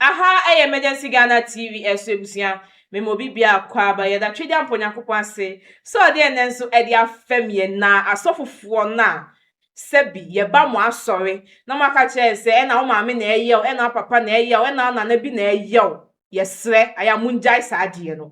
Aha ɛyɛ Emergency Ghana TV ɛso abusua. Mema obi bia akɔ aba yɛda Twediampɔ Nyankopɔn ase sɛ ɔde ɛnɛ nso ɛde afɛm yɛn na asɔfofoɔ no a sɛbi yɛba mo asɔre na mo aka kyerɛ sɛ ɛna wo maame na ɛyɛ wo, ɛna wo papa na ɛyɛ wo, ɛna wo nana bi na ɛyɛ wo. Yɛsrɛ ayɛ mongyae saa adeɛ no.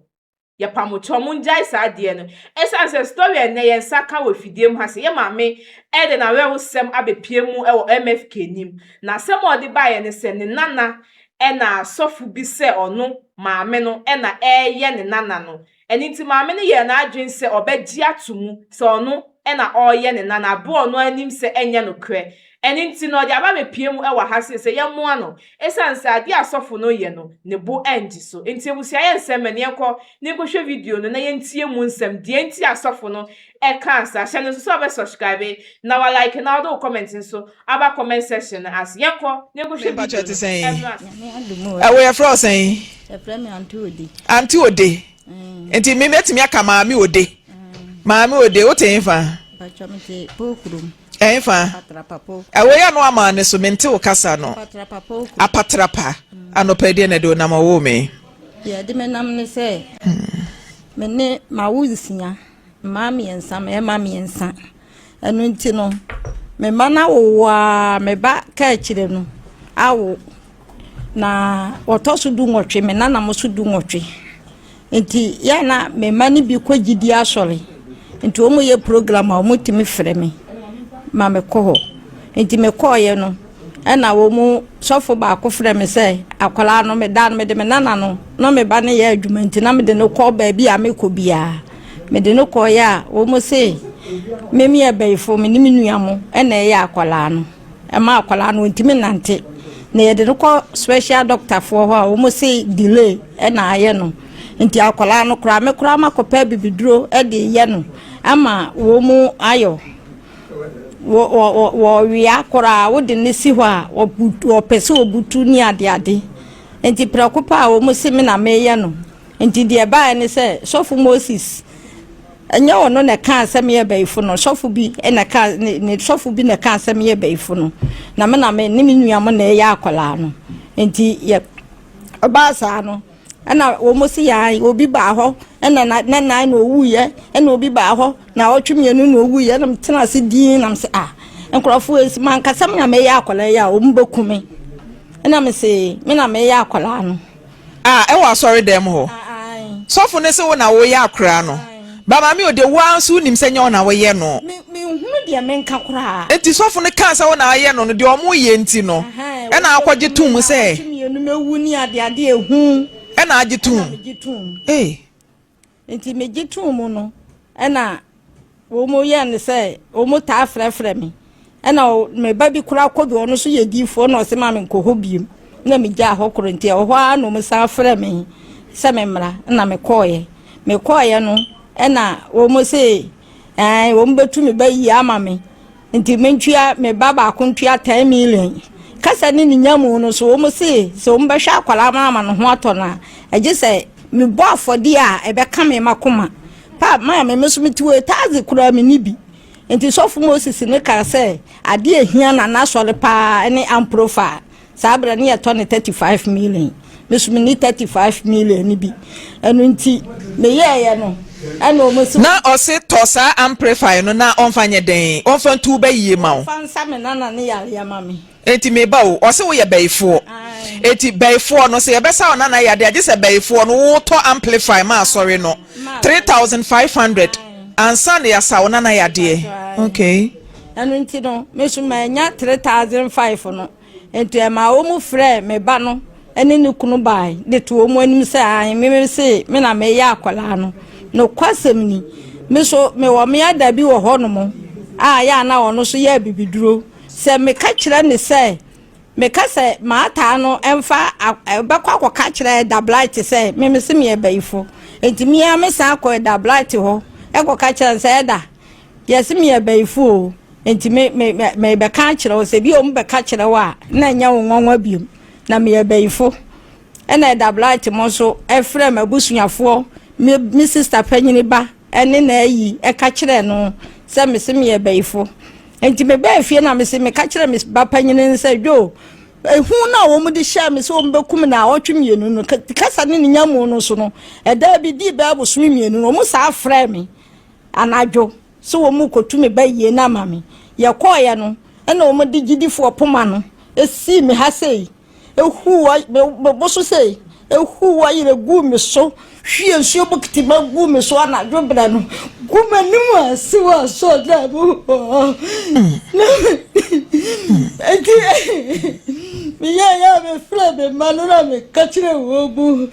Yɛpamokyɛw mongyae saa adeɛ no. Ɛsiane sɛ story ɛnɛ yɛn nsa ka wɔ fidie mu ha sɛ yɛ maame ɛde n'awerɛhosɛm abɛpie mu ɛwɔ MFK nim. Na asɛm a ɔde baeɛ ne sɛ ne nana ɛna asɔfo bi sɛ ɔno maame no ɛna ɛɛyɛ ne nana no. Ɛno nti maame no yɛɛ n'adwene sɛ ɔbɛgye ato mu sɛ ɔno ɛna ɔreyɛ ne nana aboa ɔno anim sɛ ɛnyɛ nokorɛ. Ɛno nti no ɔde aba abɛpie mu ɛwɔ ha sei sɛ yɛmmoa no. Ɛsiane sɛ adeɛ a asɔfo no yɛ no ne bo ɛngye so. Nti abusua yɛ nsɛm mɛ ne yɛnkɔ ne nkɔhwɛ video no na yɛntie mu nsɛm deɛ nti asɔfo no ɛka asa. Hyɛ no nso sɛ ɔbɛ subscribe na wa like na ɔde wo comment nso aba comment section no ase. Yɛnkɔ ne nkɔhwɛ video no. Mpakyɛ te sɛn? Ɛmmra. Ɛwɔ yɛfrɛ wo sɛn? Yɛfrɛ me Ante Ode. Ante Ode. Nti me mɛtumi aka Maame Ode. Maame Ode, wote hefa? Mpakyɛ mete Pokurom. Ɛhefa? Apatrapa Pokurom. Ɛwɔ yɛ no ama ne so mente wo kasa no. Apatrapa Pokurom. Apatrapa. Anɔpa deɛ na de onam ɔwɔ me. Deɛ ɛde me nam ne sɛ me ne mawo 6, mmaa 3, mmarima 3. Ɛno nti no me mma no awowo a me ba ka akyire no awo na wɔtɔ so 18, me nanam so 18. Nti yɛ na me mma no bi kɔ gyidi asɔre. Nti wɔn yɛ program a wɔn tumi frɛ me ma me kɔ hɔ. Nti me kɔɔyɛ no ɛna wɔn sɔfo baako frɛ me sɛ akwadaa no me da no me de me nana no na me ba no yɛ adwuma nti na me de no kɔ baabi a me kɔ biara. Me de no kɔɔyɛ a wɔn se me me yɛ bɛyifo, me ne me nua mo ɛna ɛyɛ akwadaa no. Ɛma akwadaa no ntumi nante. Na yɛde no kɔ special doctor foɔ hɔ a wɔn se delay ɛna ayɛ no. Nti akwadaa no koraa me koraa ma kɔpɛ bibiduro ɛde yɛ no ama wɔn mu ayɔ. Wɔ wia koraa wode ne si hɔ a wɔpɛ sɛ wɔbutu ne adeade. Nti prɛko pa a wɔn se me na meyɛ no. Nti deɛ ɛbaeɛ ne sɛ sɔfo Moses ɛnyɛ ɔno na ɛka sɛ meyɛ bɛyifo no, sɔfo bi na ɛka ne sɔfo bi na ɛka sɛ meyɛ bɛyifo no na me na me ne me nua mo na ɛyɛ akwadaa no. Nti yɛ ɔbaa saa no ɛna wɔn si yan obi baa hɔ ɛna na ne nan na owuiɛ, ɛna obi baa hɔ na ɔtwe 2 na owuiɛ, ɛna tena ase din nam sɛ ah nkurɔfoɔ esi mankasa me na meyɛ akwadaa yi a wɔn bɛku me, ɛna me se me na meyɛ akwadaa no. Ah, ɛwɔ asɔre dɛm hɔ. Sɔfo ne sɛ wo na woyɛ akwadaa no. Ba Maame Ode, wo ara nso wonim sɛ nyɛ wo na woyɛ no. Me nhunu deɛ menka koraa. Nti sɔfo no kaa sɛ wo na ayɛ no no deɛ ɔmo yɛ nti no ɛna akɔgye tom sɛ. Ɔtwe 2 mewu ne adeade ehu. Ɛna agye tom. Ɛna megye tom. Ee. Nti megye tom mu no ɛna wɔn yɛ ne sɛ wɔn taa frɛfrɛ me. Ɛna me ba bi koraa kɔ bi ɔno nso yɛ diifoɔ na ɔsɛ maa me nkɔ hɔ biem. Na megyaa hɔ koro nti ɛwɔ hɔ ara na wɔn san frɛ me sɛ me mmra na me kɔɔyɛ. Me kɔɔyɛ no ɛna wɔn se ɛn wɔn bɛtu me ba yie ama me. Nti me ntua me ba baako ntua 10 million. Kasa ne ne nyamu no so wɔn se sɛ wɔn bɛhwɛ akwadaa no ama ne ho atɔ no a ɛgye sɛ me bɔ afɔdeɛ a ɛbɛka me ma koma. Pa maa me nso me ti wɔ etaadze koraa me ni bi. Nti sɔfo Moses ne kaa sɛ adeɛ ehia na n'asɔre paa ne amprofa. Saa berɛ ne yɛtɔ ne 35 million. Me nso me ni 35 million ni bi. Ɛno nti meyɛɛyɛ no ɛna wɔn si. Na ɔse tɔ saa amplify no na ɔmfa nyɛ dɛn, ɔmfa ntu bɛ yie ma wo. Ɔmfa nsa me nana ne yareɛ ma me. Enti meba o, ɔse woyɛ bɛyifoɔ. Enti bɛyifoɔ no sɛ yɛbɛsa wo nana yadeɛ agye sɛ bɛyifoɔ no wotɔ amplify ma asɔre no 3500 ansa na yɛasa wo nana yadeɛ. Okay. Ɛno nti no me nso manya 3500 no. Nti ɛma wɔn frɛ me ba no ɛne ne kunu baa de to wɔn anim sɛ ayi me se me na meyɛ akwadaa no. Nokwasɛm ni me so mewɔ me ada bi wɔ hɔnom a yɛ ana ɔno so yɛ abibiduro. Sɛ meka kyerɛ ne sɛ meka sɛ maataa no ɛmfa ɛbɛkɔ akɔka kyerɛ Ɛda Blight sɛ me me se meyɛ bɛyifo. Nti me ara me san kɔ Ɛda Blight hɔ ɛkɔka kyerɛ no sɛ Ɛda yɛse meyɛ bɛyifo o. Nti me me me bɛka akyerɛ wo sɛ bi a wɔn bɛka kyerɛ wo a na ɛnyɛ wo nwanwa biom na meyɛ bɛyifo. Ɛna Ɛda Blight mo nso ɛfrɛ m'abusuafoɔ me sister panyini ba ɛne na ayi ɛka kyerɛ no sɛ me se meyɛ bɛyifo. Nti me bɛɛ fie na me se meka kyerɛ me ba panyini sɛ dwo Ehu no a wɔde hyɛɛ me sɛ wɔbɛku me naawɔtwe mmienu no, kasa ne ne nyamu no so no, ɛda bi dii bɛyɛ bosome mmienu no, wɔn saa frɛɛ me anadwo sɛ wɔn rekɔtu me ba yie no ama me. Yɛkɔɔeɛ no, ɛna wɔde gyidifoɔ poma no sii me ha sei, ehuu wɔ me me bo so sei, ehuu wɔ yerɛ guu me so, hwie nsuo bokiti ma guu me so anadwo berɛ no, gu m'anim ase wɔ asɔredan mu hɔ. Na enti meyɛeɛ a mefrɛɛ me mma no na meka kyerɛɛ wɔn mu,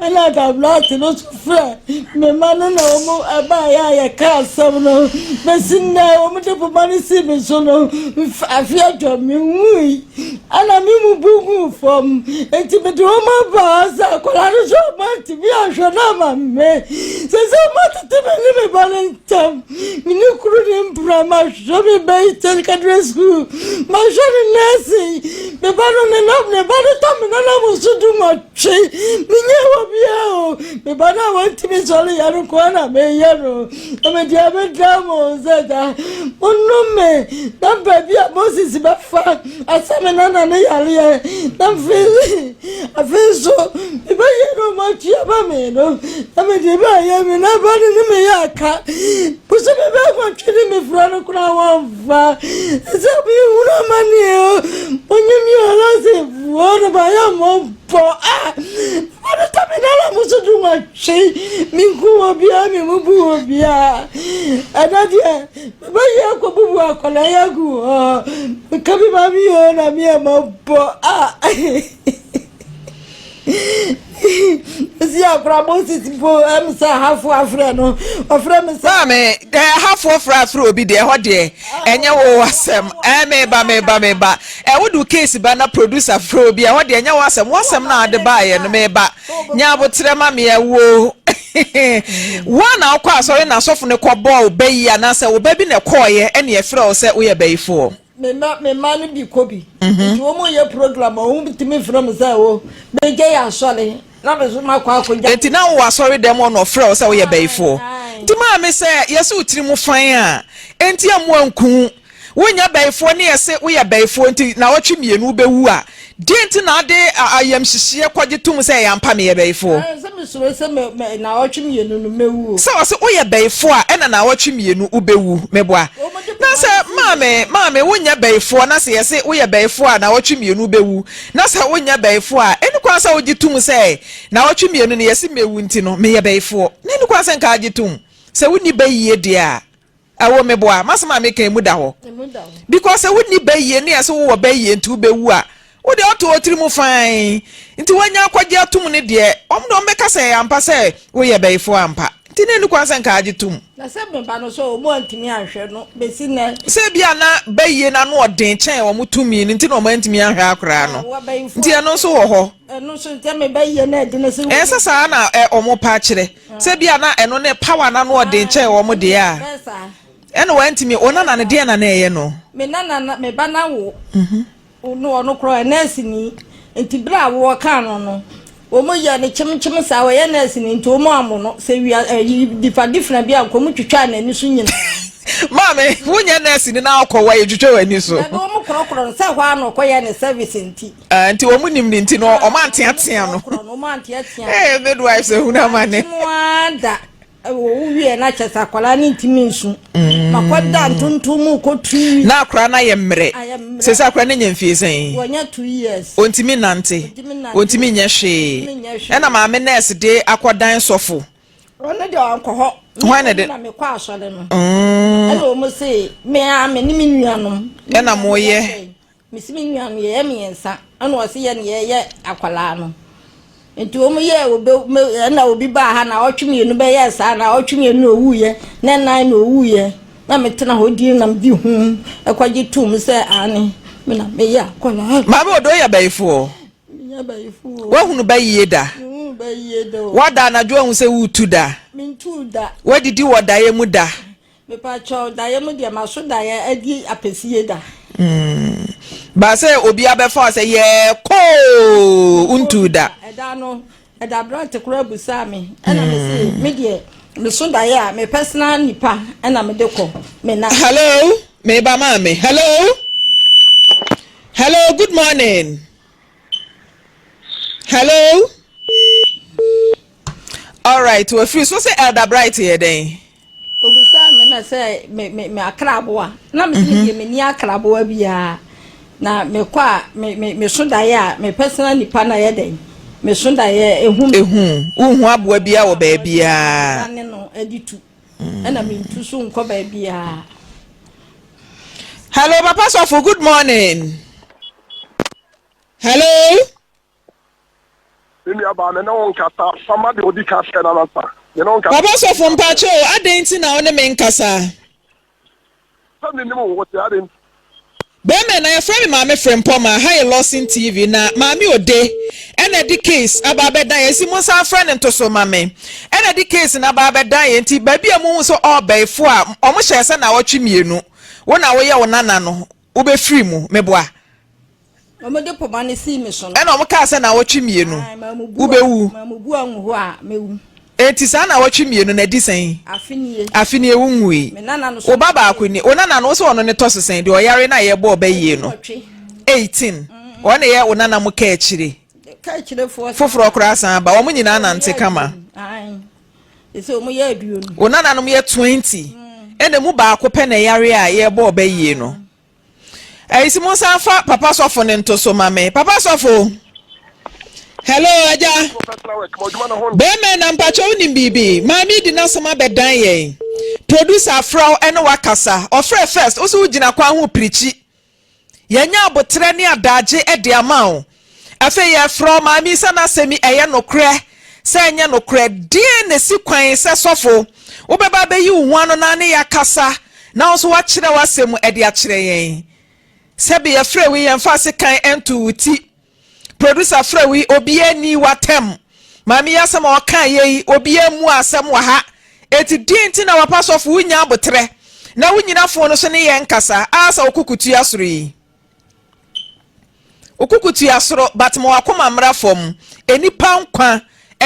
ɛna Adabrate no nso frɛ me mma no na wɔn ɛbaeɛ a yɛka asɛm no bɛsi nnɛ wɔn de poma no sii me so no afe atwa menwui ɛna me mu bu guu fam nti mede wɔn aba ha sɛ akwadaa no so ɔma ntumi ahwɛ no ama me sɛ sɛ ɔma tete me ne me ba no ntam me ne kuru ne mpena mahwɛ me ba yi secondary school mahwɛ ne nursing me ba no ne nam ne ba no tɔ me nanam so du nwɔtwe menyɛ wɔ biara o me ba no a wɔntumi sɔre yɛ no nkoa na meyɛ no na mede abɛda mo sɛ gya monom me na baabi a Moses bɛfa asa me nana ne yareɛ na afei afei nso mebɛyɛ no matua ma me no na mede baayɛ me na ba no ne meyɛ aka bosome bɛkɔtwe ne mefra no koraa wɔmfa sɛ mehunu amanneɛ o monyɛ mi ɔlasefoɔ no bayɛ mmɔbɔ Bɔ a wɔde tɔ me nana mo so du nwɔtwe menku wɔ biara me mu bu wɔ biara ɛna deɛ mebɛyɛ akɔbubu akwadaa yi agu hɔ meka bi ma me o na meyɛ mɔbɔ a si akora Moses mpo ɛm sɛ ahafo afrɛ no ɔfrɛ me sɛ maame ahafoɔ frɛ afrɛ obi deɛ ɛhɔ deɛ ɛnyɛ wo asɛm ɛɛ meba meba meba Ɛ wode wo case ba na producer frɛ obi a ɛhɔ deɛ ɛnyɛ w'asɛm w'asɛm na ade baeɛ no meba nya aboterɛ ma me ɛwoo wo a na wokɔ asɔre na asɔfo no kɔ bɔɔ wo bɛ yi anaasɛ wo ba bi na ɛkɔɔyɛ ɛne ɛfrɛ wo sɛ woyɛ bayifoɔ. Me mma me mma no bi kɔ bi nti wɔn yɛ program a wɔn tumi frɛ me sɛ o bɛgya yɛ asɔre na me nso makɔ akɔgya. Nti na wowɔ asɔre dɛm hɔ na ɔfrɛ wo sɛ woyɛ bayifoɔ nti maame sɛ yɛse wo tiri mu fan a enti ammu anku wo. Wonyɛ bayifoɔ ne yɛse woyɛ bayifoɔ nti naawɔtwe mmienu wobɛwu a, deɛn nti na wode ayamhyehyeɛ kɔgye tom sɛ ɛyɛ ampa meyɛ bayifoɔ? Ɛɛ, sɛ mesuro sɛ me, me, naawɔtwe mmienu no mɛwu o. Sɛ wɔse woyɛ bayifoɔ a ɛna naawɔtwe mmienu wobɛwu, meboa? Na sɛ maame, maame wonyɛ bayifoɔ na sɛ yɛse woyɛ bayifoɔ a naawɔtwe mmienu wobɛwu, na sɛ wonyɛ bayifoɔ a, ɛni kwan sɛ wogye tom sɛ naawɔtwe mmienu no yɛse mɛwu nti no meyɛ bayifoɔ? Na ɛni kwan sɛ nka agye tom sɛ wonni bayie deɛ a. Ɛwɔ meboa m'asɛm a meka emu da hɔ because sɛ wonni bayie ne ɛsɛ wowɔ bayie nti wobɛwu a wo deɛ ɔto ɔtiri mu fann nti woanya akɔgye atom no deɛ wɔn deɛ wɔbɛka sɛ ɛyɛ ampa sɛ woyɛ bayifoɔ ampa nti na ɛni kwan sɛ nka agye tom. Na sɛ me ba no sɛ wɔn antumi anhwɛ no bɛsi nnɛ. Sɛ ebia na bayie no ano ɔden kyɛn wɔn tumi no nti na wɔn antumi anhwɛ akoraa no nti ɛno nso wɔ hɔ. Ɛno nso sɛ me bayie no ɛdene sɛ. Ɛyɛ sɛ saa na wɔn pa akyerɛ. Sɛ bi a na ɛno ne power no ano ɔden kyɛn wɔn deɛ a, ɛna wantumi, wo nana no deɛ na na ɛyɛ no? Me nana na, me ba na wo, mhm. no ɔno korɔ ɛ nɛɛse ni, nti berɛ a wɔkaa no no, wɔn yɛ no kyemkyem saa, ɔyɛ nɛɛse ni nti wɔn amo no, sɛ wia ɛyi difa difra bi a nka wɔn twitwaa n'ani so nyinaa. Maame, wonyɛ nɛɛse ni na ɔkɔ wɔ yɛtwitwa w'ani so. Ɛbi wɔn korɔkorɔ no sɛ hɔ a na ɔkɔyɛ ne service nti. Ah, nti wɔn nim ne nti no wɔn anteatea no. Ee midwives ehunu amane. Da owu wie na kyɛ sɛ akwadaa no ntumi nsu. Mm. Makɔda ntontom mu kɔ 2 weeks. Na akwadaa no ayɛ mmerɛ. Sɛ sɛ akwadaa no nya mfie sɛn? Wɔnya 2 years. Ontumi nante. Ontumi nyɛ hwee. Ɛna maame nurse de akɔdan sɔfo. Ɔno deɛ ɔnkɔ hɔ. Hwan na de? Na mekɔ asɔre no. Mm. Ɛna wɔn se me a me ne me nuanom. Ɛna mo yɛ. Mese me nua no yɛyɛ mmiɛnsa ɛna ɔse yɛ ne yɛyɛ akwadaa no nti wɔn yɛ obe me ɛna obi baa ha na ɔtwe mmienu bɛyɛ saa na ɔtwe mmienu na owuiɛ na nnan na owuiɛ na metena hɔ din na medi ho ɛkɔgye tom sɛ ane me na meyɛ akwadaa. Maame Odo yɛ bayifoɔ. Menyɛ bayifoɔ. Woahunu bayie da? Mehunu bayie da o. Woada anadwo ahu sɛ woretu da? Mentuu da. Woadidi wɔ daeɛ mu da? Mepakyɛw, daeɛ mu deɛ maso daeɛ adi apɛsie da. Mm. Ba sɛ obi abɛfa sɛ yɛkɔɔ ntu da. Ɛda no, ɛda aberante koraa busaa me, ɛna me se, mm. me deɛ, meso daeɛ a, me personal nipa ɛna mede kɔ, me na. Hello, me ba maame. Hello. Hello, good morning. Hello. Alright, wafiri so sɛ Elder Bright yɛ dɛn? Obisaa me na sɛ me me me akraboa na me sɛ me deɛ menni akraboa biara na mekɔ a me me meso daeɛ a me personal nipa na yɛ dɛn meso daeɛ ehu me. Ehu wohu aboa biara wɔ baabiara. Ne no de tu ɛna mentu so nkɔ baabiara. Hello papa sɔfo good morning. Hello. Me nua baa me ne wo nkasa fa ma deɛ odi ka hyɛ no anasa me ne wo nkasa. Papa sɔfo mpakyɛ o adɛn nti na wo ne me nkasa. Sɛ me nim wo wo te adɛn nti. Bɛɛma na yɛfrɛ me maame Frempɔma ha yɛ Lawson TV na maame Ode ɛna ɛde case aba abɛdan yɛn nti monsan mfrɛ no ntoso ma me ɛna ɛde case no aba abɛdan yɛn nti baabi a mohu sɛ ɔɔbɛɛfo a ɔmo hyɛɛ sɛ naawɔtwe mmienu wo na woyɛ wo nana no wobɛfiri mu meboa Wɔde poma no sii me so no. Ɛna wɔkaa sɛ naawɔtwe mmienu Ae, mammubu wobɛwu. Mammubu angu hɔ a, mɛwu. Enti saa naawɔtwe mmienu no adi sɛn? Afe nie. Afe nie wonwui. Me nana no so. Wo ba baako nie. Wo nana no, wo sɛ ɔno ne tɔ so sɛn? Deɛ ɔyare no a yɛbɔɔ bɛ yie no. Nwɔtwe. 18. Ɔno na ɛyɛ wo nana mo kaakyire. Kaakyirefoɔ. Foforɔ koraa san ba. Wɔn nyinaa nante kama. Ae. Ɛsɛ wɔn yɛ aduonu. Wo nananom yɛ 20. Ɛna emu baako pɛ na ɛyare a yɛbɔɔ bɛ yie no. Ɛyi si mo nsan fa papa sɔfo no nto so ma me. Papa sɔfo. Hello agya. Bɛrima na mpakyɛ wonim biribi. Maame di n'asɛm abɛdan yɛn. Producer afrɛ wo ɛne wakasa. Ɔfrɛ first wo so wogyina kwan ho pirikyi. Yɛanya aboterɛ ne adagye de ama wo. Afei yɛfrɛ wo maame yi sɛ n'asɛm yi ɛyɛ nokorɛ sɛ ɛnyɛ nokorɛ. Deɛn na ɛsi kwan sɛ sɔfo wobɛba abɛyi wo ho ano na ne yɛakasa na wo nso woakyerɛ w'asɛm de akyerɛ yɛn? Sɛbe yɛfrɛ wo yi yɛmfa asekan nto wo ti. Producer frɛ wo yi obiara nni w'atɛm. Maame yi asɛm a ɔkaeɛ yi obiara mmu asɛm wɔ ha. Enti deɛn nti na wapa sɔfo wonnya aboterɛ na wonyina fon no so ne yɛn nkasa aa sɛ wo koko tua soro yi? Wo koko tua soro but ma w'akoma mmra fam. Nnipa nkwa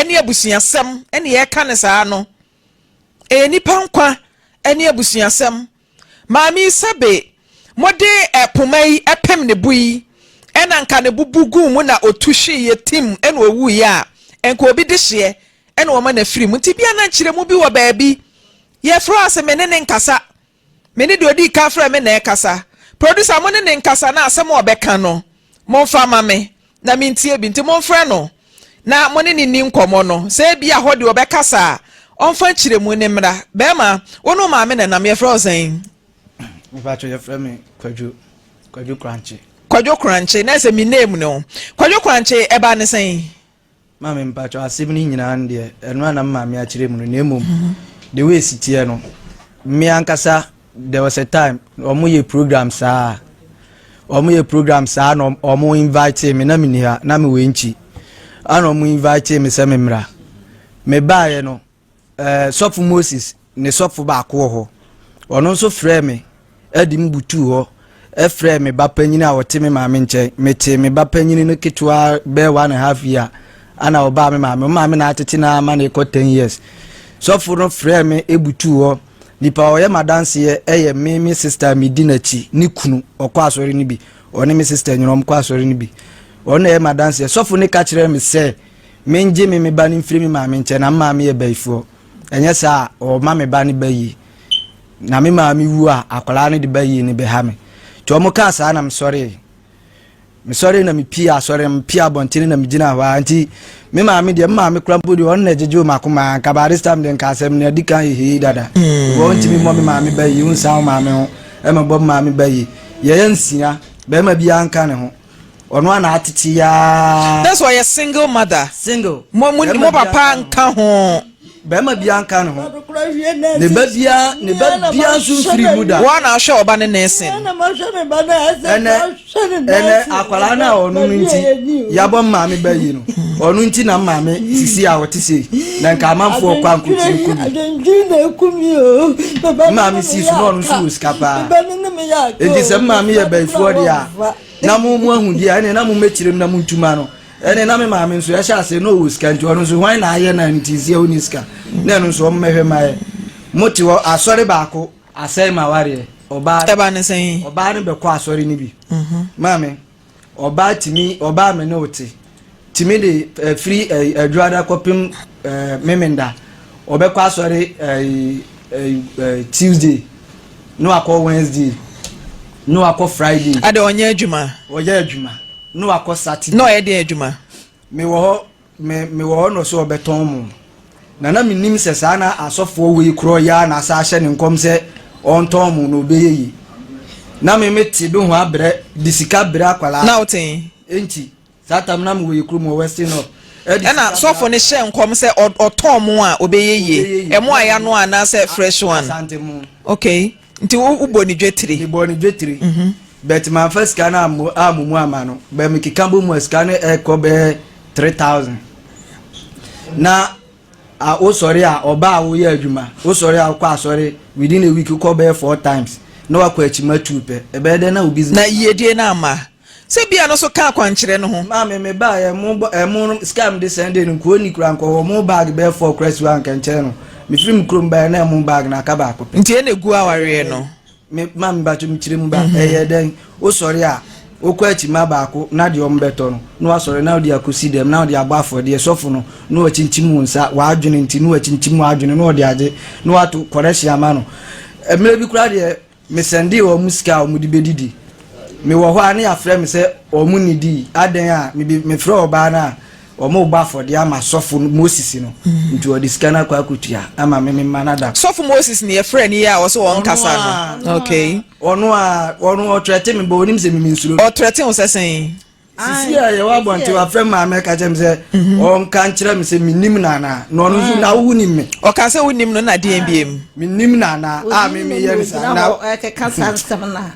ne abusuasɛm ne yɛka no saa no. Ɛyɛ nnipa nkwa ne abusuasɛm. Maame yi sɛbe mode poma yi pem ne bo yi ɛna nka ne bo bu guu mu na otu hweeɛ tim ɛna owuiɛ a, nka obi dehyeɛ ɛna wɔma no afiri mu. Nti bia na nkyerɛmu bi wɔ baabi. Yɛfrɛ wo ase me ne ne nkasa. Me ne deɛ ɔdii kan frɛɛ me na ɛrekasa. Producer mo ne no nkasa na asɛm a ɔbɛka no momfa ma me na mentie bi. Nti momfrɛ no na mo ne no nni nkɔmmɔ no. Sɛ ebia hɔ deɛ ɔbɛkasa a, ɔmfa nkyerɛmu no mmra. Barima, wo ne wo maame na ɛnam, yɛfrɛ wo sɛn? Mepakyɛ yɛfrɛ me Kwadwo, Kwadwo Korankye. Kwadwo Korankye, na ɛsɛ me name no. Kwadwo Korankye, ɛbaa ne sɛn? Maame mpakyɛw asɛm no nyinaa no deɛ ɛno a na me maame akyerɛ mu no na mmom the way esi teɛ no me ankasa there was a time wɔn yɛ program saa wɔn yɛ program saa na wɔn invite me na me ni ha na me wɔ nkyi ɛna wɔn invite me sɛ me mmra me baayɛ no. Eh, sɔfo Moses ne sɔfo baako wɔ hɔ. Ɔno nso frɛɛ me de me butuu hɔ frɛɛ me ba panyin a ɔte me maame nkyɛn. Metee me ba panyin no ketewa bɛyɛ one and a half year ana ɔbaa me maame. Me maame na atete no ama no kɔ ten years. Sɔfo no frɛɛ me butuu hɔ. Nipa a ɔyɛ m'adanseɛ yɛ me me sister medi n'akyi ne kunu ɔkɔ asɔre no bi. Ɔne me sister nyina ɔmkɔ asɔre no bi. Ɔno na ɛyɛ m'adanseɛ. Sɔfo no ka kyerɛɛ me sɛ Mengye me me ba no mfiri me maame nkyɛn, na me maame yɛ bayifoɔ. Ɛnyɛ saa a, ɔma me ba no bayie. Na me maame wu a, akwadaa no de bayie no bɛha me. Nti wɔn kaa saa na mesɔree. Mesɔree na mepie asɔre, mepie abɔntene na megyina hɔ ara. Nti me maame deɛ, me maame kora mpo deɛ ɔno na ɛgyegye m'akoma. Nka by this time deɛ nka asɛm no adi kan hehee dada. Wɔn ntumi mmɔ me maame bayie, wonsan wo maame ho, ɛmɛbɔ me maame bayie. Yɛyɛ nsia, bɛrima biara nka ne ho. Ɔno a na atete yaa. That's why ɔyɛ single mother. Single. Mo mo mo papa nka ho. Bɛrima bia nka ne ho. Ne ba bia ne ba bia nso mfiri mu da. Wɔn na ahwɛ ɔba ne nursing. Ɛnɛ ɛnɛ akwadaa no a ɔno no nti yabɔ maame ba yi no ɔno nti na maame sisi a ɔte sei na nka amanfoɔ kɔ ankotiri kɔ bi. Maame si so na ɔno nso wɔ sika paa. Eti sɛ maame yɛ bɛyifoɔ deɛ a. na mo mo ahu deɛ ɛne na mo mɛkyerɛ mu na mo ntuma no ɛne na me maame nso ɛhyɛ ase na ɔwɔ sika nti ɔno nso hwan na ayɛ na nti nsi ɛwɔ ne sika na ɛno nso ɔmo mɛhwɛ ma yɛ mo te hɔ asɔre baako asɛe ma wareɛ ɔbaa ɛba ne sɛn ɔbaa no bɛkɔ asɔre no bi mhm. maame ɔbaa tumi ɔbaa me ne ɔte. tumi de firi Adwuada kɔpem Memenda. Ɔbɛkɔ asɔre Tuesday, na wakɔ Wednesday, na wakɔ Friday. Ade ɔnyɛ adwuma? Ɔyɛ adwuma, na wakɔ Saturday. Na ɔyɛ deɛn adwuma? Mewɔ hɔ, me mewɔ hɔ na ɔsɛ ɔbɛtɔn mo. Na na menim sɛ saa na asɔfoɔ wei korɔ yi ara na asa ahyɛ ne nkɔm sɛ ɔntɔn mo na ɔbɛyɛ yie. Na me mete do ho abrɛ de sika brɛ akwadaa. Na wote he? Enti saa tam na mewɔ yɛ kurom wɔ Western North. Ɛde Ɛna sika brɛ sɔfo no hyɛɛ nkɔm sɛ ɔtɔn mo a ɔbɛyɛ yie. Ɔbɛyɛ yie. Ɛmo a yɛanoa anaasɛ fresh one? Asante mo. Okay. Nti wo wobɔ ne dwetire? Mebɔɔ ne dwetire. But mamfa sika no ammɔ ammɔ mu amma no. But mekeka bɔ mu a sika no ɛkɔ bɛyɛ 3000. Na a wosɔre a ɔbaa a woyɛ adwuma, wosɔre a wokɔ asɔre within a week wokɔ bɛyɛ four times na wakɔ akyima two pɛ. Ɛbɛyɛ dɛn na wo business Na yiedie no amma. Sɛ bia no nso ka akwankyerɛ no ho. Maame me baa yɛ mo bɔ ɛmo no sika mi de sɛnde no nkuo ni kura nkɔ hɔ mo bag bɛyɛ four kura si hɔ anka nkyɛn no me firi me kurom baeɛ na ɛmo bag na aka baako pɛ. Nti ɛna egu awareɛ no. Me maame bato me kyerɛ mu ba ɛyɛ dɛn wosɔre a wokɔ akyi ma baako na deɛ ɔmo bɛtɔ no na wasɔre na wode akɔsi dɛm na wode abɔ afɔdeɛ sɔfo no na wakyinkyim wo nsa w'adwene nti na wakyinkyim w'adwene na ɔde agye na wato kɔrɛhye ama no mmerɛ bi koraa deɛ Mesɛndee wɔn sika a wɔde bɛdidi. Mewɔ hɔ a na yɛafrɛ me sɛ wɔn nnidii. Adɛn a mebe mefrɛ ɔbaa no a wɔrebɔ afɔdeɛ ama sɔfo no Moses no. Nti ɔde sika no akɔ akɔtua ama me me mma no ada. Sɔfo Moses na yɛfrɛ no yi a ɔse ɔnkasa no? Okay. Ɔno a ɔno ɔtrɛte me but ɔnim sɛ me mensuro no. Ɔtrɛte wo sɛ sɛn? Sisi a yɛwɔ abɔnten wafrɛ me maame ka kyerɛ me sɛ mhm. ɔnka nkyerɛ me sɛ menim no anaa na ɔno nso na wonim me. Ɔka sɛ wonim no na deɛn biem. Menim no anaa a me meyɛ no saa na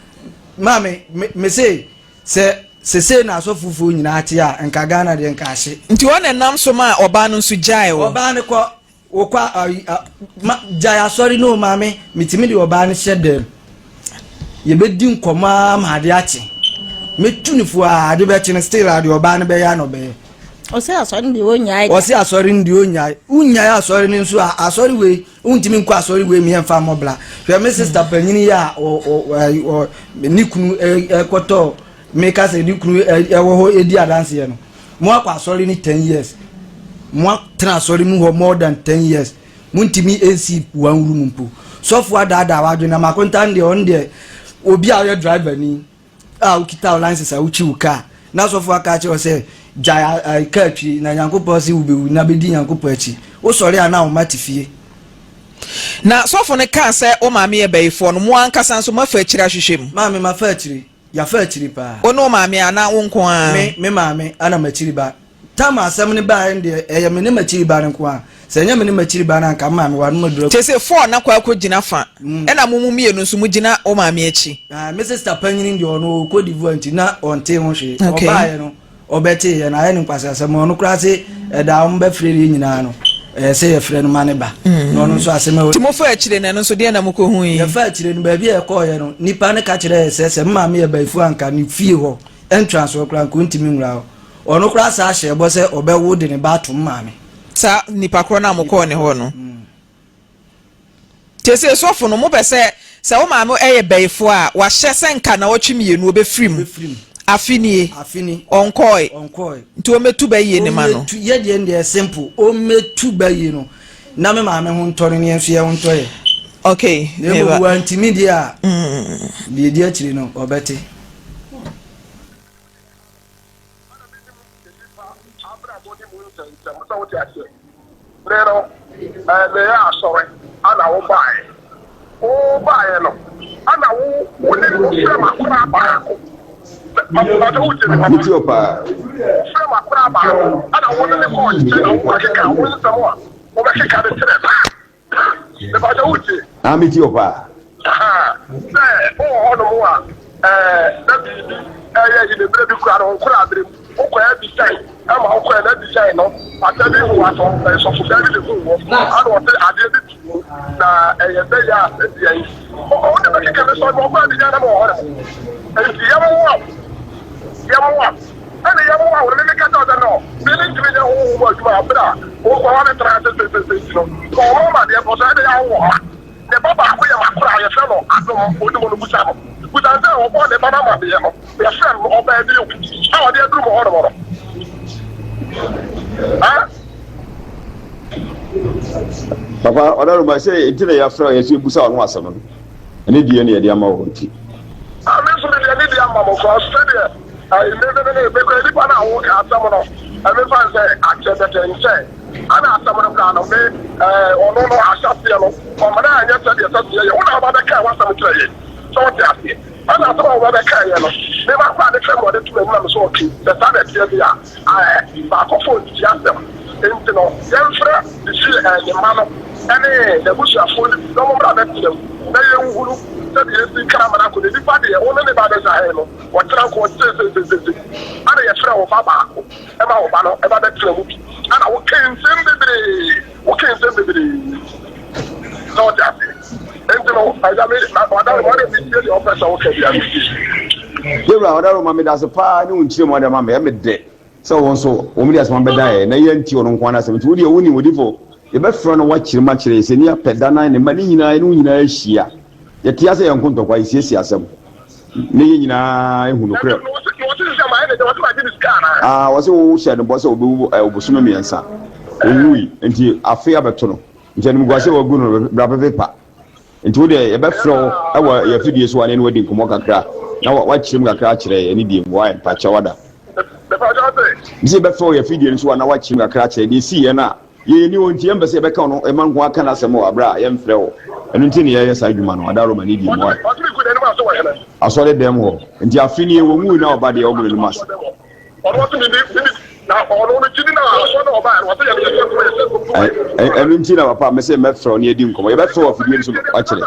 maame me se sɛ sese na asɔfofoɔ nyinaa te a nka Ghana deɛ nka ahye. Nti ɔna nam so ma ɔbaa no nso gyae wo. Ɔbaa no kɔ Wokɔ a ayi a ma gyae asɔre no o maame metumi de ɔbaa no hyɛ dɛm yɛbɛdi nkɔmmɔ ara ma ade akye mɛtu no fo a ade bɛkye no still a deɛ ɔbaa no bɛyɛ a na ɔbɛyɛ. Ɔsɛ asɔre no deɛ ɔnyae da. Ɔsɛ asɔre no deɛ ɔnyae wonyae asɔre no nso a asɔre wei wontumi nkɔ asɔre wei mmiɛmfa mmɔ bra hwɛ me sister panyini yi a ɔ ɔ ɔ ne kunu ɛkɔtɔ meka sɛ ne kunu ɛwɔ hɔ ɛdi adanseɛ no Mo akɔ asɔre no ten years. Mo atena asɔre mu hɔ more than ten years. Mo ntumi nsi one room mpo. Sɔfo adaadaa w'adwene na makonta deɛ ɔno deɛ obi a ɔyɛ driver ni a wokita wo license a wotwi wo car na sɔfo aka akyerɛ wo sɛ gyae car twi na Nyankopɔn se wobɛwu na bɛdi Nyankopɔn akyi. Wosɔre a na wo mma te fie. Na sɔfo no kaa sɛ wo maame yɛ bayifoɔ no, mo ankasa nso moafa akyire ahwehwɛ mu? Maame, mafa akyire. Yɛafa akyiri paa. Wo ne wo maame anaa wo nko ara? Me, me maame ɛna m'akyiri ba. Tam a asɛm no baeɛ no deɛ, ɛyɛ me ne m'akyiri ba no nko ara. Sɛ ɛnyɛ me ne m'akyiri ba no a, anka me maame wanom aduru aku. Kyerɛ sɛ four na kɔ akɔgyina fa, ɛna mo mu mmienu nso mogyina wo maame akyi. Ae, me sister panyini deɛ ɔno ɔwɔ Cote d'Ivoire nti na ɔntee ho hwee. Okay. Ɔbaeɛ no, Ɔbɛteeɛ no, ayɛ no nkwaseasɛm. Ɔno koraa se ɛda a wɔbɛfrɛ yɛn nyinaa no, ɛyɛ sɛ yɛfrɛ no ma no ba. Na ɔno nso asɛm a Nti mofaa akyire no, ɛno nso deɛn na mokɔhui? Yɛfaa akyire no, baabi a yɛkɔeɛ no, nnipa no ka kyerɛɛ yɛn sɛ, sɛ me maame yɛ bayifoɔ a, anka ne fie hɔ entrance hɔ koraa, anka ɔntumi nwura hɔ. Ɔno koraa saa hyɛɛ bɔ sɛ ɔbɛwo de ne ba ato me maame. Saa nipa korɔ no a mokɔɔ ne hɔ no? Seesei sɔfo no, mopɛ sɛ, sɛ wo maame yɛ bayifoɔ a, wahyɛ sɛ nka nnawɔtwe mmienu ɔbɛfiri mu. Afe nie, ɔnkɔɔe. Nti ɔmmɛtu bayie no ma no. Yɛ deɛ deɛ simple, ɔmmɛtu bayie no na me maame ho ntɔ no ne yɛn nso yɛn ho ntɔ yɛ. Okay. Na mmom wantumi deɛ a, deɛ ɛdi akyire no ɔbɛte. Ana menim nnipa abrabɔ ne mu nsɛnsɛm sɛ wote aseɛ. Me no meyɛ asɔre ana wo baeɛ. Wo baeɛ no ana wo wo ne wo frɛ m'akora baako. Papa wo tie me papa. Metie wo paa. Wo frɛ m'akora baako ana wo ne ne kɔɔ nkyɛn na wo kɔkeka wo nsɛm a wobɛkeka de kyerɛ no. Mepakyɛ wo tie? Ah, me tie wo paa. Ahaa, sɛ wowɔ hɔ nom a, ɛɛ, na biribi ɛyɛ yi ne berɛ bi kura no nkora berɛ mu, wokɔ abisae ɛma wokɔɛ na abisae no, pata bi hu asɔ, sɔfo bɛɛ bi bɛhu wɔ, ana ɔse adeɛ bi tu mu, na ɛyɛ bɛyɛ a ɛdeɛ yi. Ɔwɔ de bɛkeka me sɔre, ɔkɔ abisae na mewɔ hɔ nom. Enti yɛmmoa wo, yɛmmoa wo. Ɛne yɛn mmoa wo no, me meka kyerɛ wo sɛ, no, me mentumi nyɛ honhom mu adwuma bere a wo nkoa woabɛtena ase seesei nti no. Sɛ ɔma wo adeɛ mpo so a, ɛnde yɛ a wowɔ mma. Ne ba baako yɛ m'akora a yɛfrɛ no Adom, onim no, bisa no. Bisa no sɛ ɔbɔɔ ne ba no amaneɛ no, yɛfrɛ no, ɔbaa bio a ɔde aduru mo hɔnom no. Papa ɔdaroma sɛ nti na yɛafrɛ wo yɛsɛ yɛbusa wo ho asɛm no ɛne deɛ ne yɛde ama wo nti. Ah, me nso mede ɛne deɛ ama mo kɔ sɛdeɛ ɛyi me me me me kura nipa no a woka asɛm no ɛme fa sɛ akyɛ bɛtɛ nkyɛ ana asɛm no koraa no me ɛɛ ɔno no ahyɛseɛ no ɔmana anyɛ sɛdeɛ sɛ seɛ yɛ wo na ɔba bɛka w'asɛm kyerɛ yɛ sɛ ɔte aseɛ ɛna asɛm a ɔba bɛka yɛ no me ma kɔ ade kyerɛ me ɔde to m'anim na me sɛ ɔke sɛ saa na ɛteɛ deɛ a Ɛɛ, baakofo ntie asɛm. Enti no, yɛmfrɛ ne fie, ɛɛ, ne mma no ne n'abusuafoɔ no bi na wɔmmra mmɛtena mu, na yɛnhunu sɛdeɛ yɛsi ka amena kɔ. Na nipa deɛ, wo ne ne ba bɛsa he no, ɔtena nko, ɔte seiseiseisei. Ana yɛfrɛɛ wo ba baako ma wo ba no ba bɛtena mu bi. Ana wokee nsɛm bebree, wokee nsɛm bebree. Sɛ wote aseɛ? Enti no, agya me, ɔdaroma, ɔde metie deɛ wopɛ sɛ woka biara, metie. Yɛwura ɔdaroma, medase paa ne wo nkyerɛmu ade ama me, ɛyɛ me dɛ sɛ wo nso wɔn de asɛm abɛdan yɛn na yɛntie ɔno nko ara n'asɛm nti wo deɛ wonim odifo yɛbɛfrɛ no wakyerɛ mu akyerɛ yɛn sɛ ni apɛ da na ne mma ne nyinaa yɛne wo nyinaa ahyia yɛte ase yɛn nko ntɔkwa yɛsiesie asɛm na yɛn nyinaa ehu nokorɛ ah wɔse wo hyɛ no bɔ sɛ ɔbɛwu ɔbosome mmiɛnsa owui nti afe abɛto no Nti animguase a wagu no no, bra bɛpepa. Nti wo deɛ yɛbɛfrɛ wo wɔ yɛn afidie so a ne ne wadi nkɔmmɔ kakra na wakyerɛ mu kakra akyerɛ yɛn ne deɛ mu. Why? Mpakyɛw ada. Mese yɛbɛfrɛ wo yɛn afidie no so a na wakyerɛ mu kakra akyerɛ deɛ ɛsii yɛn a yɛn yɛnni hɔ nti yɛmpɛ sɛ yɛbɛka ɔno ɛma nko aka n'asɛm wɔ aberɛ a yɛmfrɛ wo. Ɛno nti na yɛyɛ saa adwuma no. Ada Roma ne deɛ mu. Why? Asɔre dɛm hɔ. Nti afe nie wɔnwui na ɔba deɛ ɔgu n'anim ase. Ɛno nti na papa mese mɛfrɛ wo ne yɛadi nkɔmmɔ. Yɛbɛfrɛ wo afidie no so wakyerɛ.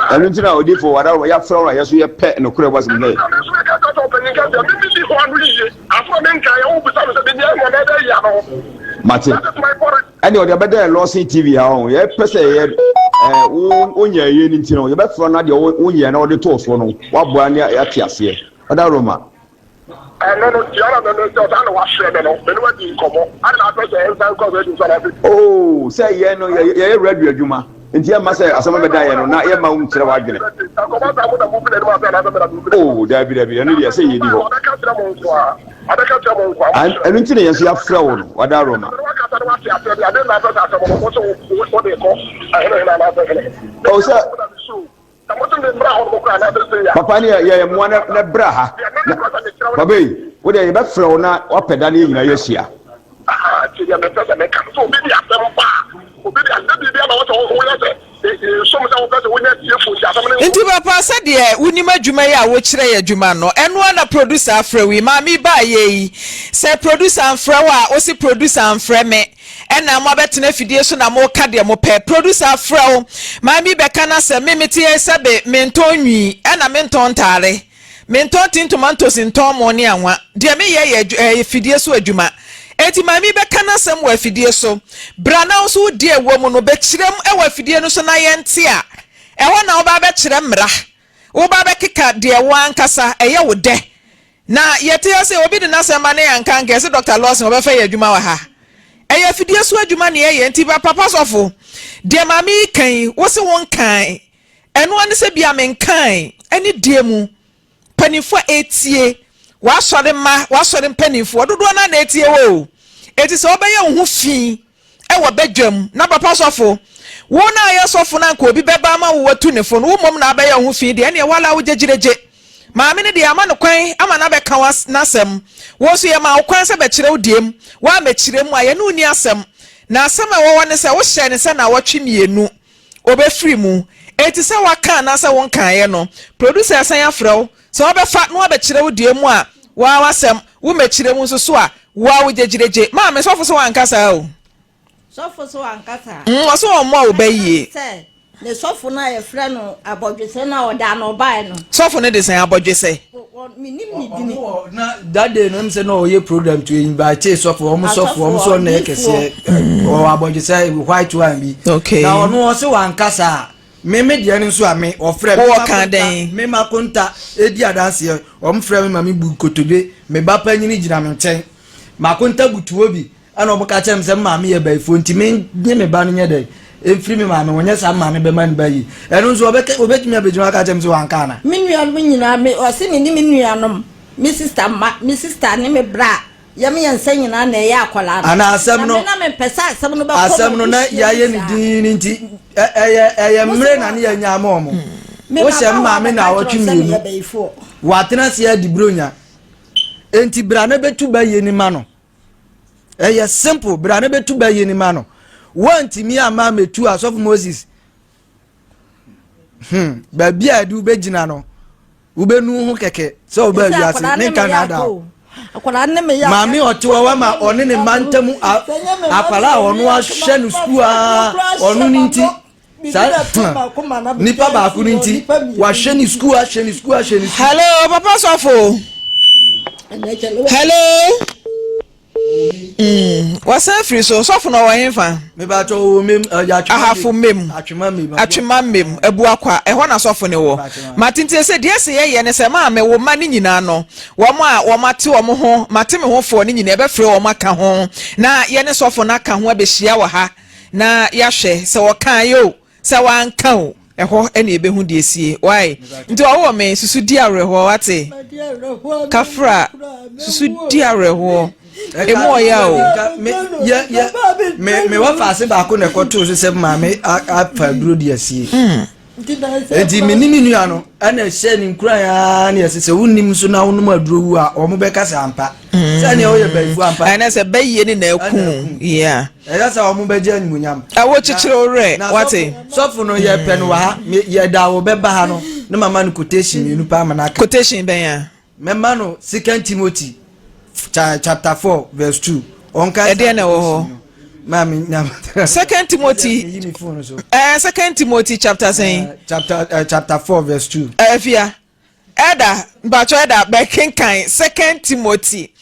Ɛno nti na odifo wada yɛafrɛ wo na yɛso yɛpɛ nokorɛ wɔ asɛm sɛ. Mate. Ɛne ɔde abɛda yɛ Lawson TV ha ho. Yɛpɛ sɛ yɛ wonyɛ yɛ no nti no yɛbɛfrɛ no adeɛ wonyɛ na wɔde too soɔ no waboa ne yɛate aseɛ. Ɔda Roma. Ɛno no, deɛ na mɛmɛ sɛ ɔsan na wafrɛ me no, me ne wadi nkɔmmɔ. Ade na apɛ sɛ ɛnsan nkɔ radio so anaasɛ. Oh, sɛ yɛn no yɛyɛ radio adwuma, nti yɛmma sɛ asɛm bɛda yɛn no na yɛmma wo nkyerɛ w'adwene. Oh, daabi daabi, ɛno deɛ sɛ yɛdi hɔ. Ɛno nti na yɛn nso yɛafrɛ wo no, wada Roma. Oh, sɛ. Papa ne yɛ mmoa na bra ha. Papa yi, wo deɛ yɛbɛfrɛ wo na wapɛ da ne yɛ nyinaa yɛahyia. Nti papa sɛdeɛ wonim adwuma yi a wokyerɛ yɛ adwuma no ɛno ara na producer afrɛ wo yi maame yi baayɛ yi sɛ producer amfrɛ wo a wose producer amfrɛ me Ɛna mo abɛtena afidie so na mo ka deɛ mo pɛ. Producer afrɛ wo, maame bi bɛka na sɛ me mete yɛ sɛbe mentɔn nwi ɛna mentɔn ntaare, mentɔn tin tomantos ntɔn mo ne anwa. Deɛ meyɛ yɛ ɛɛ afidie so adwuma. Enti maame bi bɛka n'asɛm wɔ afidie so. Bra na wo nso wo deɛ ɛwɔ mu no bɛkyerɛ mu wɔ afidie no so na yɛnte a. Ɛhɔ na woba abɛkyerɛ mmara. Woba abɛkeka deɛ wo ankasa ɛyɛ wo dɛ. Na yɛte ha sɛ obi de n'asɛm ba na yɛanka anka yɛse Doctor Lawson ɔbɛfa yɛn adwuma wɔ ha. Ɛyɛ afidie so adwuma na yɛyɛ nti papa sɔfo deɛ maame yi ka yi wose wonkae ɛno ara ne sɛ bia menkae ɛne deɛ mu mpanimfoɔ a ɛtie w'asɔre mma w'asɔre mpanimfoɔ dodoɔ no ara na ɛtie wo o eti sɛ wobɛyɛ wo ho fi wɔ badwam, na papa sɔfo, wo na ayɛ sɔfo na anka obi bɛba ama wo watu ne fo no, wo mmom na abɛyɛ wo ho fi deɛ, ɛneɛ woala wo gyegyiregye. Maame no deɛ ama no kwan ama no abɛka n'asɛm, wo nso yɛmaa wo kwan sɛ bɛkyerɛ wo deɛ mu, woammɛkyerɛ mu a, yɛne wo nni asɛm. Na asɛm a ɛwɔ hɔ ne sɛ, wohyɛɛ no sɛ nnawɔtwe mmienu ɔbɛfiri mu, enti sɛ woaka anaasɛ wonkaeɛ no, producer asan afrɛ wo Sɛ wɔbɛfa na wɔabɛkyerɛ wo deɛ mu a, wo ara w'asɛm, wo mmɛkyerɛ mu nso so a, wo ara wo gyegyiregye. Maame, sɔfo se wanka saa o. Sɔfo se wanka saa. Mm, ɔse wɔmmɔ wo ba yie. Sɛ ne sɔfo no a yɛfrɛ no abɔdwesɛ no a ɔda no ɔbaeɛ no. Sɔfo no de sɛn abɔdwesɛ? Menim ne dini. Na that day no sɛ na ɔyɛ program to invite sɔfo, wɔn sɔfo, wɔn sɔ na ɛkɛseɛ, ɔwɔ abɔdwesɛ white one bi. Okay. Na ɔno ɔse wanka saa. Me me deɛ no nso a me ɔfrɛ me Wowɔ ma ka konta dɛn? me ma konta edi adanseɛ wɔn frɛ me ma me bu nkotodwe me ba panyini gyina me nkyɛn ma konta butu hɔ bi ɛna wɔn ka kyerɛ me sɛ me maame yɛ bayifoɔ nti me nye me ba no nyɛ dɛ mfiri me maame ho nyɛ saa me maame bɛma ne ba yi ɛno nso ɔbɛka ɔbɛtumi abɛgyina aka kyerɛ me sɛ wanka ana. Me nuanom nyinaa me ɔse me ne me nuanom me sister mma me sister ne me bra Yɛ mmiɛnsa nyinaa na ɛyɛ akwadaa no. Ana asɛm no. Na me na mempɛ sɛ asɛm no bɛkɔ asɛm no na yɛayɛ ne din no nti ɛyɛ ɛyɛ mmerɛ na ne yɛnya ama ɔmo. Hmm. Wohyɛ m maame na awɔtwe mmienu. Watena ase adi buronya. Enti bra na bɛtu ba yie ni ma no. Ɛyɛ simple bra na bɛtu ba yie ni ma no. Woantumi amma mɛtu asɔfo Moses. Hmm, baabi a ɛde wobɛgyina no. Wobɛnu ho kɛkɛ sɛ wobaa wiase menka naadaa wo. Maame ɔte hɔ wama ɔne ne mma ntam akwadaa a ɔno ahwɛ no sukuu a ɔno ne nti saa nipa baako ne nti wahwɛ ne sukuu ahwɛ ne sukuu ahwɛ ne sukuu. Hello papa sɔfo. Hello. Mm, wasan firi so sɔfo na ɔwɔ hefa? Mebakyɛ ɔwɔ mem ɛyɛ atwema Ahafo mem. Atwema mem. Atwema mem Abuakwa ɛhɔ na sɔfo ne wɔ. Mate nti sɛ deɛ ɛsɛ yɛyɛ ne sɛ maame wo mma ne nyinaa no wɔn a wɔn ate wɔn ho mate me ho foɔ ne nyinaa ɛbɛfrɛ wɔn aka ho na yɛne sɔfo no aka ho abɛhyia wɔ ha na yɛahwɛ sɛ wɔkaa yɛ o Sɛ wanka o, ɛhɔ na yɛbɛhu deɛ ɛsie. Wai? Nti ɔwɔ me, susu di awerɛhoɔ, wate? Kafra, susu di awerɛhoɔ. Emu ɔya o. Me, yɛ, yɛ, me, me wɔ faase baako na ɛkɔtoo so sɛ maame afa aduro de asie. Hmm. Enti me ne me nua no ɛna ɛhyɛ ne nkuran ara ne ɛsɛ sɛ wonim nso na wonom aduro wu a wɔn bɛka sɛ ampa. Mm. Sɛnea woyɛ bayifu ampa. Ɛnɛ sɛ bɛyie ne na ɛku. Yeah. Ɛyɛ sɛ wɔn bɛgye animuonyam. Ɛwɔ kyekyere wo werɛ wate. Sɔfo no yɛ pɛ no wɔ ha yɛda wo bɛba ha no ne mama no quotation mmienu paa ma no aka. Quotation bɛn a? Mɛma no Second Timothy chapter 4 verse 2. Ɔnka Ɛdeɛ na ɛwɔ hɔ. Maame nyam. Second Timothy. Ɛɛ Second Timothy chapter sɛn. Chapter 4 verse 2. Ɛfia. Elder, mpatsɔ elder bɛkenkan Second Timothy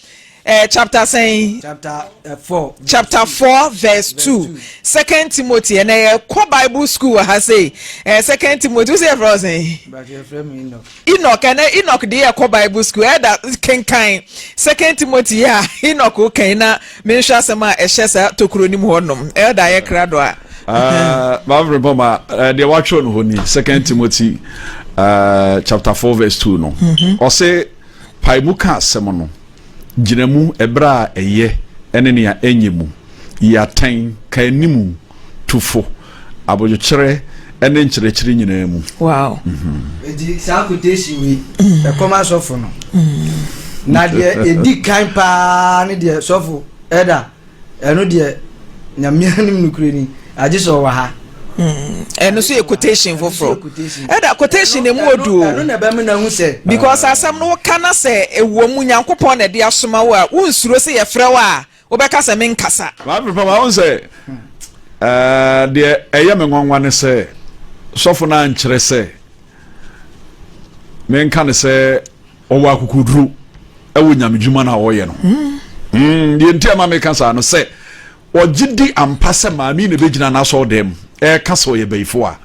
eh, chapter sɛn? Chapter 4. Chapter 4 verse 2. Second Timothy ɛnɛ yɛkɔ Bible school wɔ ha sei. Eh, Second Timothy, wo sɛ yɛfrɛ wo sɛn? Enoch. Enoch, ɛnɛ Enoch de yɛkɔ Bible school. Elder kenkan Second Timothy a Enoch kan na menhwɛ asɛm a ɛhyɛ saa tokuro no mu hɔ nom. Elder yɛ krado a. Uh, Maame Bɔma, uh, deɛ watwerɛ no hɔ ni, Second Timothy uh, chapter 4 verse 2 no. Mhm. Ɔse, pae mu ka asɛm no, gyina mu ɛberɛ a ɛyɛ ɛne nea ɛnyɛ mu, yi atɛn, ka animu, tu fo, abodwokyerɛ ɛne nkyerɛkyerɛ nyinaa mu. Wow. Mhm. Eti saa quotation wei ɛkɔm asɔfo no. Na deɛ ɛdi kan paa ne deɛ sɔfo ɛda Ɛno deɛ Nyame anim nokorɛ ni, agye sɛ ɔwɔ ha. Hmm, ɛno nso yɛ quotation foforɔ ɛda quotation na emu odu o ɛno na ɛbɛma na hu sɛ because asɛm no woka na sɛ ɛwɔ mu Nyankopɔn na ɛde asoma wo a wonsuro sɛ yɛfrɛ wo a wobɛka sɛ menkasa. Maame Papa, wohu sɛ deɛ ɛyɛ me nwanwa ne sɛ sɔfo no ankyerɛ sɛ menka ne sɛ ɔwɔ akokoduro wɔ nyamedwuma no a ɔyɛ no hmm. Hmm, deɛ nti a ma meka saa no sɛ ɔgye di ampa sɛ maame yi na ɛbɛgyina n'asɔre dɛm ɛka sɛ ɔyɛ bayifo a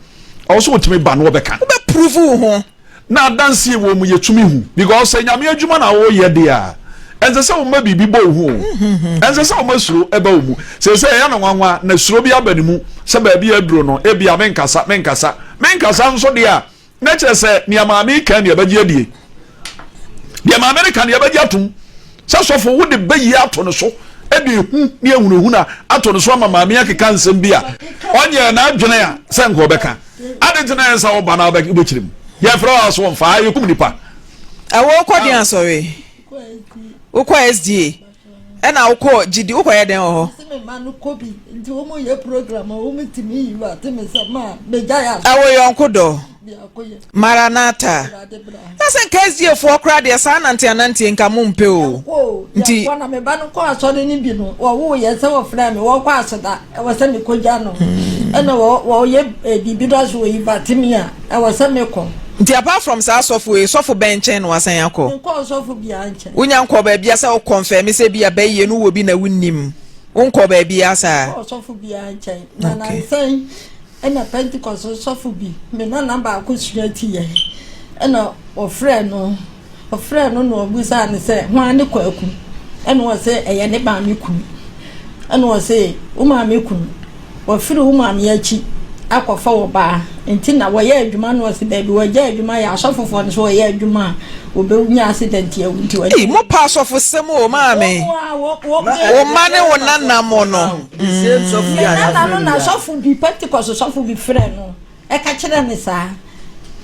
ɔwɔ sɛ ɔtumi ba no ɔbɛka wobɛprove wo ho na adanseɛ wɔ mu yɛtumi hu because sɛ nyame adwuma na woyɛ deɛ a ɛnsɛ sɛ woma biribi bɔ wo ho ɛnsɛ sɛ woma suro ɛba wo mu sɛ sɛ ɛyɛ no nwanwa na suro bi aba ne mu sɛ baabi aduro no ebia menkasa menkasa menkasa nso deɛ a Na kyerɛ sɛ nea maame yi kan nea ɛbɛgye adie. Deɛ maame no ka nea ɛbɛgye atom. Sɛ sɔfo wode bɛyie ato no so de ehu ne ahunahuna ato no so ama maame akeka nsɛm bi a ɔnyɛɛ n'adwene a sɛ nka ɔbɛka. Ade nti na ɛnsɛ ɔba na wobɛkyerɛ mu. Yɛfrɛ wo a so wɔmfa yɛkum nipa. Ɛwɔ wokɔ deɛ asɔre? Wokɔ SDA? Ɛna wokɔ gyidi wokɔ yɛ dɛn wɔ hɔ. Ɛwɔ yɔnko dɔ. Maranatha. Na sɛ nka SDA foɔ koraa deɛ saa nante ananteɛ nka mo mpɛ o. Nti. Na me ba no kɔ asɔre no bi no wɔwoo yɛ sɛ wɔfrɛ me wɔkɔ aseda ɛwɔ sɛ mekɔgya no ɛna wɔyɛ biribi no so wɔyi vatemi a ɛwɔ sɛ mekɔ. Nti apart from saa sɔfo yi sɔfo bɛn nkyɛn na wasan akɔ? Menkɔɔ sɔfo biara nkyɛn. Wonya nkɔɔ baabia sɛ wo kɔnfɛme sɛ bi a bɛyie no wɔ bi na wonnim? Wonkɔɔ baabia saa? Menkɔɔ sɔfo biara nkyɛn. Na nansa yi. Ɛna Pentecost sɔfo bi, me nana baako sua tiiɛ, ɛna ɔfrɛɛ no, ɔfrɛɛ no na ɔbisaa no sɛ, hwan ne Kwaku? Ɛna ɔse, ɛyɛ ne maame kunu. Ɛna ɔse, wo maame kunu, wafiri wo maame akyi akɔfa ɔbaa, nti na wɔyɛ adwuma no ɔse daabi, wɔagya adwuma yɛ, asɔfofoɔ no so wɔyɛ adwuma a, wɔbɛnya accident awu nti wɔagya. Ei, mo pa asɔfosɛm o, maame. Wo mma ne wo nana mo no. Me nana no na sɔfo bi, Pentecost sɔfo bi frɛɛ no ɛka kyerɛɛ no saa.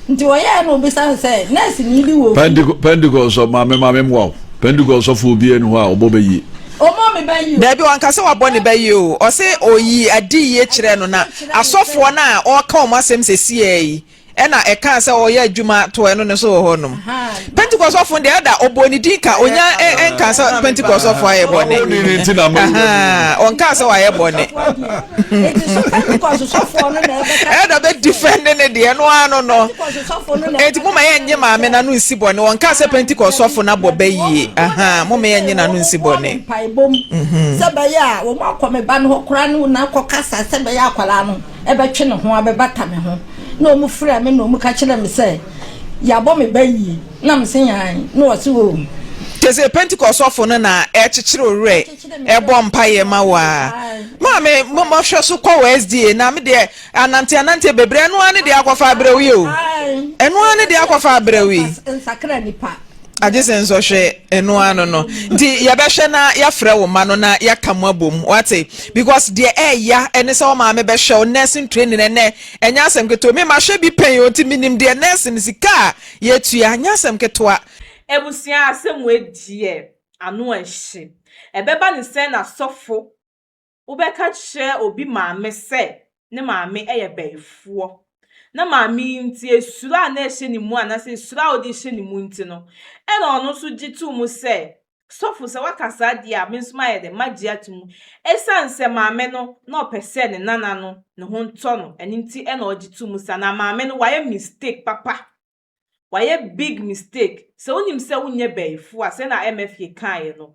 Nti ɔyɛɛ na obisa no sɛ, nurse ni bi wɔ fie. Pentecost sɔ maame maame mmoa wo. Pentecost sɔfo obiara ni hɔ a ɔbɔ bɛ yie. Ɔmmɔ me bɛ yie o. Dabi ɔnka sɛ wabɔ ne bɛ yie o, ɔse ɔyii adiyie kyerɛɛ no na asɔfoɔ no a ɔreka wɔn asɛm sesiaa yi Ɛna ɛkaa sɛ ɔyɛ adwuma to ɛno no so wɔ hɔ nom. Pentecost sɔfo deɛ ɛda ɔbɔ ne din ka onya ɛnka sɛ Pentecost sɔfo ayɛ bɔne. Ɔnka sɛ wayɛ bɔne. Ɛda bɛ defend ne deɛ ɛno ano no. Eti mo ma yɛ nye maame na no nsi bɔne. Ɔnka sɛ Pentecost sɔfo na bɔ bɛ yie. Mo ma yɛ nye na no nsi bɔne. Sɛ bɛyɛ a wɔn akɔ me ba no hɔ koraa no na akɔ kasa sɛ bɛyɛ akwadaa no. bɛtwe ne ho abɛbata me ho, na wɔn frɛɛ me na wɔn ka kyerɛɛ me sɛ, Yɛabɔ me ba yie, na me se aane, na wɔse oo. Kyerɛ sɛ Pentecost sɔfo no na ɛkyekyere wo werɛ, ɛbɔ mpaeɛ ma wo a. Maame, mɔhwɛ so kɔ wɔ SDA na me deɛ anante anante bebree ɛno ara ne deɛ akɔfa abrɛ wo yi o. Ɛno ara ne deɛ akɔfa abrɛ wo yi. Nsakra nipa. Agye sɛ nsɔhwɛ ɛno ano no nti yɛbɛhwɛ na yɛafrɛ wo ma no na yɛaka mu abom wate because deɛ ɛɛya ɛne sɛ wo maame bɛhwɛ wo nursing training ɛnɛ ɛnyɛ asɛm ketewa me mahwɛ bi pɛn o nti menim deɛ nursing sika a yɛtua nyɛ asɛm ketewa. Abusua asɛm wei deɛ ano ɛhye. Ɛbɛba ne sɛn na sɔfo Wobɛka kyerɛ obi maame sɛ ne maame yɛ bayifoɔ, na maame yi nti esuro a na ɛhyɛ ne mu anaasɛ esuro a ɔde rehyɛ ne mu nti no, ɛna ɔno nso gye too mu sɛ, Sɔfo, sɛ woaka saa deɛ a, me nso mayɛ dɛ, magye ato mu. Ɛsiane sɛ maame no, na ɔpɛ sɛ ne nana no ne ho ntɔ no, ɛno nti ɛna ɔgye too mu saa. Na maame no, wayɛ mistake papa. Wayɛ big mistake. Sɛ wonim sɛ wonyɛ bayifoɔ a, sɛnea MFK kaeɛ no,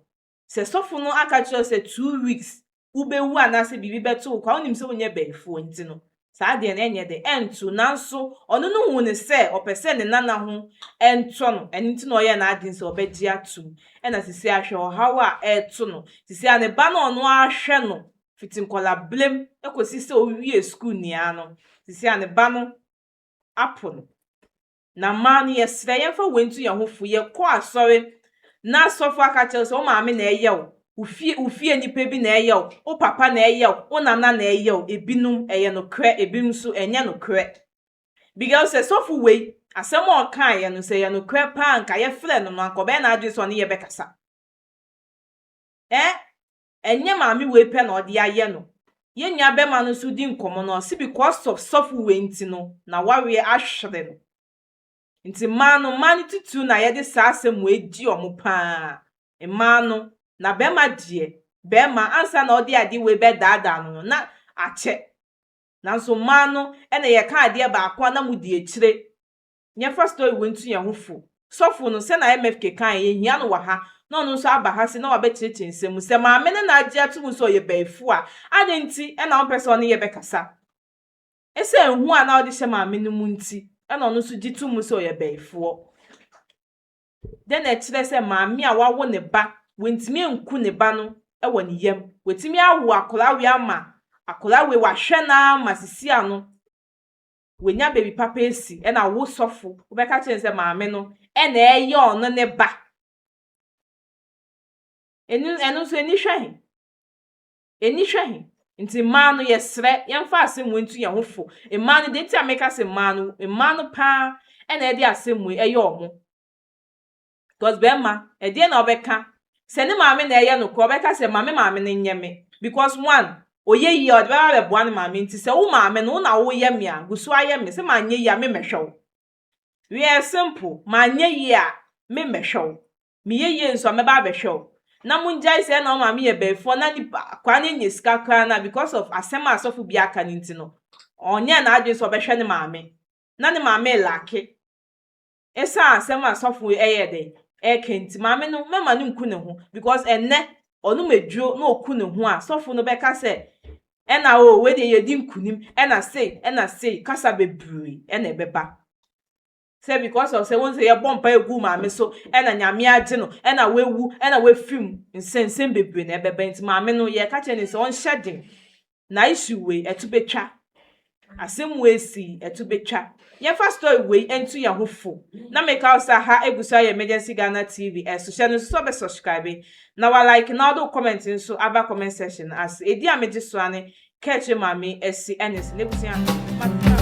Sɛ sɔfo no aka kyerɛ wo sɛ 2 weeks wobɛwu anaasɛ biribi bɛto wo kwa, wonim sɛ wonyɛ bayifoɔ nti no, saa adeɛ no ɛnyɛ dɛ, ɛnto. Nanso ɔno no huu no sɛ ɔpɛ sɛ ne nana ho ntɔ no, ɛno nti na ɔyɛɛ n'adwene sɛ ɔbɛgye atom. Ɛna seesei ahwɛ ɔhaw a ɛreto no. Seesei a ne ba no a ɔno ara hwɛ no fiti nkwadaa-berem kɔsi sɛ ɔwie sukuu nyinaa no, seesei a ne ba no apo no. Na mmaa no yɛsrɛ yɛmfa wei nto yɛn ho fo, yɛkɔ asɔre na sɔfo aka kyerɛ wo sɛ wo maame na ɛyɛ wo, wo fie wo fie nipa bi na ɛyɛ wo, wo papa na ɛyɛ wo, wo nana na ɛyɛ wo, ebinom ɛyɛ nokorɛ, ebinom nso ɛnyɛ nokorɛ. Because sɛ sɔfo wei asɛm a ɔkaeɛ no sɛ ɛyɛ nokorɛ paa anka yɛfrɛ no no anka ɔbɛyɛ n'adwene sɛ ɔne yɛ bɛkasa. Eh, ɛnyɛ maame wei pɛ na ɔde ayɛ no. Yɛn nua bɛma no nso di nkɔmmɔ no ɔse because of sɔfo wei nti no na wareɛ ahwere no. Nti mmaa no, mmaa no titiriw na yɛde saa asɛm wei di ɔmo paa. Mmaa no, na bɛrima deɛ, bɛrima ansa na ɔde adeɛ wei bɛdaadaa no no na akyɛ. Nanso mmaa no ɛna yɛka adeɛ baako a na mo di akyire. Yɛmfa story wei nto yɛn ho fo. Sɔfo no, sɛnea MFK kae, yɛhia no wɔ ha, na ɔno nso aba ha se na wabɛkyerɛkyerɛ nsɛm mu. Sɛ maame no na agye ato mu sɛ ɔyɛ bayifo a, adɛn nti na ɔmpɛ sɛ ɔne yɛ bɛkasa? Esiane hu a na ɔde hyɛ maame no mu nti na ɔno nso gye to mu sɛ ɔyɛ bayifoɔ. Dɛn na ɛkyerɛ sɛ maame a wawo ne ba, wantumi anku ne ba no wɔ ne yam, watumi awo akwadaa wei ama akwadaa wei, wahwɛ no ara ma sisi ano, wanya baabi papa asi, ɛna wo sɔfo wobɛka kyerɛ no sɛ maame no ɛna ɛyɛ ɔno ne ba. Ɛno ɛno nso ani hwɛ he? Ani hwɛ he? Nti mmaa no yɛsrɛ yɛmfa asɛm wei nto yɛn ho fo. Mmaa no deɛ nti a meka sɛ mmaa no mmaa no paa ɛna ɛde asɛm wei ɛyɛ ɔmo. Because bɛrima, ɛdeɛn na ɔbɛka? Sɛ ne maame na ɛyɛ no koraa, ɔbɛka sɛ ma me maame no nyɛ me. Because one, ɔyɛ yie a, ɔde bɛba abɛboa ne maame. Nti sɛ wo maame no, wo na woyɛ me a, gu so ara yɛ me. Sɛ manyɛ yie a, memmɛhwɛ wo. Weɛ simple, manyɛ yie a, memmɛhwɛ wo. Meyɛ yie nso a, mɛba abɛhwɛ wo. Na mongyae sɛ ɛna wo maame yɛ bayifoɔ na nipa, akwaa no anya sika koraa no a, because of asɛm a asɔfo bi aka no nti no, ɔnyɛɛ n'adwene sɛ ɔbɛhwɛ ne maame. Na ne maame relacke. Esiane asɛm a sɔfo yi ɛyɛɛ dɛn ɛka nti, maame no mɛma no nku ne ho because ɛnnɛ ɔnom aduro na ɔku ne ho a, sɔfo no bɛka sɛ Ɛna o wei deɛ yɛdi nkunim ɛna sei ɛna sei kasa bebree ɛna ɛbɛba. Sɛ because of sɛ wohu sɛ yɛbɔ mpaeɛ gu maame so ɛna Nyame agye no ɛna wawu ɛna wafiri mu nsɛnsɛm bebree na ɛbɛba nti maame no yɛka kyerɛ no sɛ ɔnhyɛ den na issue wei ɛto bɛtwa asɛm wei si ɛto bɛtwa yɛmfa story wei nto yɛn ho fo na meka wo sɛ ha egu so ayɛ Emergency Ghana TV ɛso hyɛ no nso sɛ ɔbɛ subscribe na wa like na ɔde comment nso aba comment section ase edi a megye so ane Kɛkyerɛ maame asi ɛne sɛ n'abusua ma.